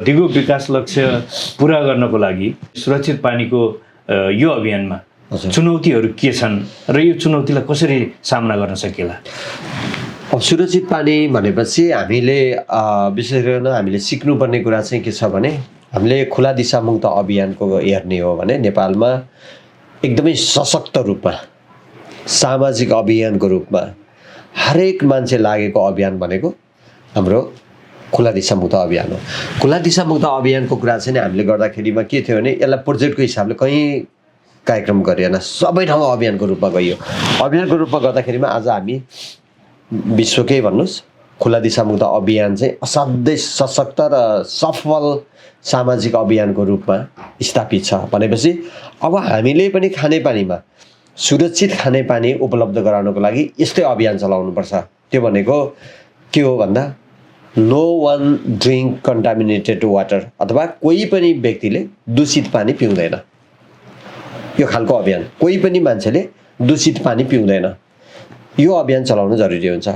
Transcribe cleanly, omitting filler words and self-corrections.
दिगो विकास लक्ष्य पूरा गर्नको लागि सुरक्षित पानीको यो अभियानमा चुनौतीहरू के छन् र यो चुनौतीलाई कसरी सामना गर्न सकिएला? अब सुरक्षित पानी भनेपछि हामीले विशेष गरेर हामीले सिक्नुपर्ने कुरा चाहिँ के छ भने हामीले खुला दिशामुक्त अभियानको हेर्ने हो भने नेपालमा एकदमै सशक्त रूपमा सामाजिक अभियानको रूपमा हरेक मान्छे लागेको अभियान भनेको हाम्रो खुला दिशामुक्त अभियान हो। खुला दिशामुक्त अभियानको कुरा चाहिँ हामीले गर्दाखेरिमा के थियो भने यसलाई प्रोजेक्टको हिसाबले कहीँ कार्यक्रम गरिएन, सबै ठाउँमा अभियानको रूपमा गइयो। अभियानको रूपमा गर्दाखेरिमा आज हामी विश्वकै भन्नुहोस् खुला दिशामुक्त अभियान चाहिँ असाध्यै सशक्त र सफल सामाजिक अभियानको रूपमा स्थापित छ भनेपछि अब हामीले पनि खानेपानीमा सुरक्षित खानेपानी उपलब्ध गराउनको लागि यस्तै अभियान चलाउनुपर्छ। त्यो भनेको के हो भन्दा no one drink contaminated water, अथवा कोही पनि व्यक्तिले दूषित पानी पिउँदैन। यो खालको अभियान, कोही पनि मान्छेले दूषित पानी पिउँदैन, यो अभियान चलाउनु जरुरी हुन्छ।